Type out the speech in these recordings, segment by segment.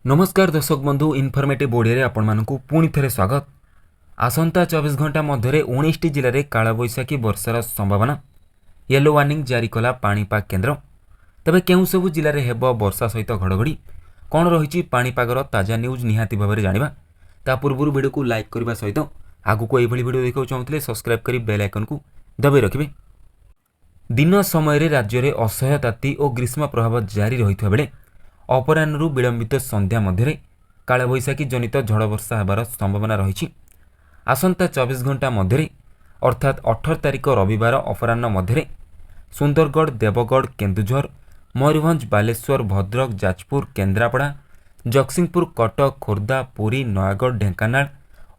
ନମସ୍କାର ଦର୍ଶକ ବନ୍ଧୁ, ଇନଫର୍ମେଟିଭ୍ ଓଡ଼ିଆରେ ଆପଣମାନଙ୍କୁ ପୁଣି ଥରେ ସ୍ୱାଗତ। ଆସନ୍ତା 24 ଘଣ୍ଟା ମଧ୍ୟରେ 19ଟି ଜିଲ୍ଲାରେ କାଳବୈଶାଖୀ ବର୍ଷାର ସମ୍ଭାବନା। ୟେଲୋ ୱାର୍ଣ୍ଣିଂ ଜାରି କଲା ପାଣିପାଗ କେନ୍ଦ୍ର। ତେବେ କେଉଁ ସବୁ ଜିଲ୍ଲାରେ ହେବ ବର୍ଷା ସହିତ ଘଡ଼ଘଡ଼ି, କ'ଣ ରହିଛି ପାଣିପାଗର ତାଜା ନ୍ୟୁଜ୍, ନିହାତି ଭାବରେ ଜାଣିବା। ତା ପୂର୍ବରୁ ଭିଡ଼ିଓକୁ ଲାଇକ୍ କରିବା ସହିତ ଆଗକୁ ଏଇଭଳି ଭିଡ଼ିଓ ଦେଖିବାକୁ ଚାହୁଁଥିଲେ ସବସ୍କ୍ରାଇବ୍ କରି ବେଲ୍ ଆଇକନ୍କୁ ଦବାଇ ରଖିବେ। ଦିନ ସମୟରେ ରାଜ୍ୟରେ ଅସହ୍ୟ ତାତି ଓ ଗ୍ରୀଷ୍ମ ପ୍ରଭାବ ଜାରି ରହିଥିବା ବେଳେ ଅପରାହ୍ନରୁ ବିଳମ୍ବିତ ସନ୍ଧ୍ୟା ମଧ୍ୟରେ କାଳବୈଶାଖୀ ଜନିତ ଝଡ଼ ବର୍ଷା ହେବାର ସମ୍ଭାବନା ରହିଛି। ଆସନ୍ତା 24 ଘଣ୍ଟା ମଧ୍ୟରେ, ଅର୍ଥାତ୍ 18 ତାରିଖ ରବିବାର ଅପରାହ୍ନ ମଧ୍ୟରେ ସୁନ୍ଦରଗଡ଼, ଦେବଗଡ଼, କେନ୍ଦୁଝର, ମୟୂରଭଞ୍ଜ, ବାଲେଶ୍ୱର, ଭଦ୍ରକ, ଯାଜପୁର, କେନ୍ଦ୍ରାପଡ଼ା, ଜଗତସିଂହପୁର, କଟକ, ଖୋର୍ଦ୍ଧା, ପୁରୀ, ନୟାଗଡ଼, ଢେଙ୍କାନାଳ,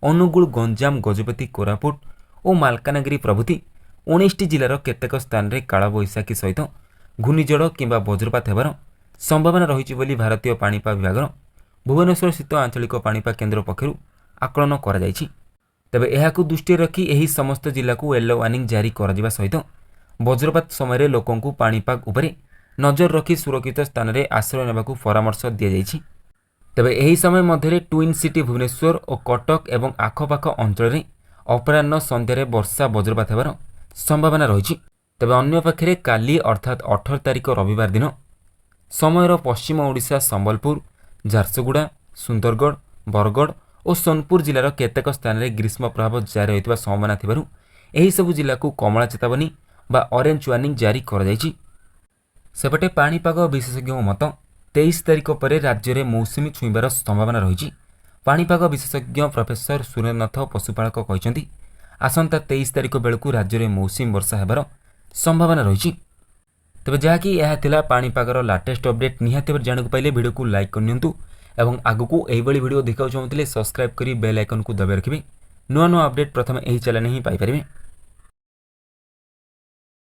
ଅନୁଗୁଳ, ଗଞ୍ଜାମ, ଗଜପତି, କୋରାପୁଟ ଓ ମାଲକାନଗିରି ପ୍ରଭୃତି 19ଟି ଜିଲ୍ଲାର କେତେକ ସ୍ଥାନରେ କାଳବୈଶାଖୀ ସହିତ ଘୂର୍ଣ୍ଣିଝଡ଼ କିମ୍ବା ବଜ୍ରପାତ ହେବାର ସମ୍ଭାବନା ରହିଛି ବୋଲି ଭାରତୀୟ ପାଣିପାଗ ବିଭାଗର ଭୁବନେଶ୍ୱର ସ୍ଥିତ ଆଞ୍ଚଳିକ ପାଣିପାଗ କେନ୍ଦ୍ର ପକ୍ଷରୁ ଆକଳନ କରାଯାଇଛି। ତେବେ ଏହାକୁ ଦୃଷ୍ଟିରେ ରଖି ଏହି ସମସ୍ତ ଜିଲ୍ଲାକୁ ୟେଲୋ ୱାର୍ଣ୍ଣିଂ ଜାରି କରାଯିବା ସହିତ ବଜ୍ରପାତ ସମୟରେ ଲୋକଙ୍କୁ ପାଣିପାଗ ଉପରେ ନଜର ରଖି ସୁରକ୍ଷିତ ସ୍ଥାନରେ ଆଶ୍ରୟ ନେବାକୁ ପରାମର୍ଶ ଦିଆଯାଇଛି। ତେବେ ଏହି ସମୟ ମଧ୍ୟରେ ଟ୍ୱିନ୍ ସିଟି ଭୁବନେଶ୍ୱର ଓ କଟକ ଏବଂ ଆଖପାଖ ଅଞ୍ଚଳରେ ଅପରାହ୍ନ ସନ୍ଧ୍ୟାରେ ବର୍ଷା ବଜ୍ରପାତ ହେବାର ସମ୍ଭାବନା ରହିଛି। ତେବେ ଅନ୍ୟପକ୍ଷରେ କାଲି, ଅର୍ଥାତ୍ 18 ତାରିଖ ରବିବାର ଦିନ ସମୟର ପଶ୍ଚିମ ଓଡ଼ିଶା ସମ୍ବଲପୁର, ଝାରସୁଗୁଡ଼ା, ସୁନ୍ଦରଗଡ଼, ବରଗଡ଼ ଓ ସୋନପୁର ଜିଲ୍ଲାର କେତେକ ସ୍ଥାନରେ ଗ୍ରୀଷ୍ମ ପ୍ରଭାବ ଜାରି ରହିଥିବା ସମ୍ଭାବନା ଥିବାରୁ ଏହିସବୁ ଜିଲ୍ଲାକୁ କମଳା ଚେତାବନୀ ବା ଅରେଞ୍ଜ ୱାର୍ଣ୍ଣିଂ ଜାରି କରାଯାଇଛି। ସେପଟେ ପାଣିପାଗ ବିଶେଷଜ୍ଞଙ୍କ ମତ, 23 ତାରିଖ ପରେ ରାଜ୍ୟରେ ମୌସୁମୀ ଛୁଇଁବାର ସମ୍ଭାବନା ରହିଛି। ପାଣିପାଗ ବିଶେଷଜ୍ଞ ପ୍ରଫେସର ସୁରେନ୍ଦ୍ରନାଥ ପଶୁପାଳକ କହିଛନ୍ତି, ଆସନ୍ତା 23 ତାରିଖ ବେଳକୁ ରାଜ୍ୟରେ ମୌସୁମୀ ବର୍ଷା ହେବାର ସମ୍ଭାବନା ରହିଛି। ତେବେ ଯାହାକି ଏହା ଥିଲା ପାଣିପାଗର ଲାଟେଷ୍ଟ ଅପଡେଟ୍। ନିହାତି ଭାବରେ ଜାଣିବାକୁ ପାଇଲେ। ଭିଡ଼ିଓକୁ ଲାଇକ୍ କରିନିଅନ୍ତୁ ଏବଂ ଆଗକୁ ଏହିଭଳି ଭିଡ଼ିଓ ଦେଖିବାକୁ ଚାହୁଁଥିଲେ ସବସ୍କ୍ରାଇବ୍ କରି ବେଲ୍ ଆଇକନ୍କୁ ଦବାଇ ରଖିବେ। ନୂଆ ନୂଆ ଅପଡେଟ୍ ପ୍ରଥମେ ଏହି ଚ୍ୟାନେଲ୍ ହିଁ ପାଇପାରିବେ।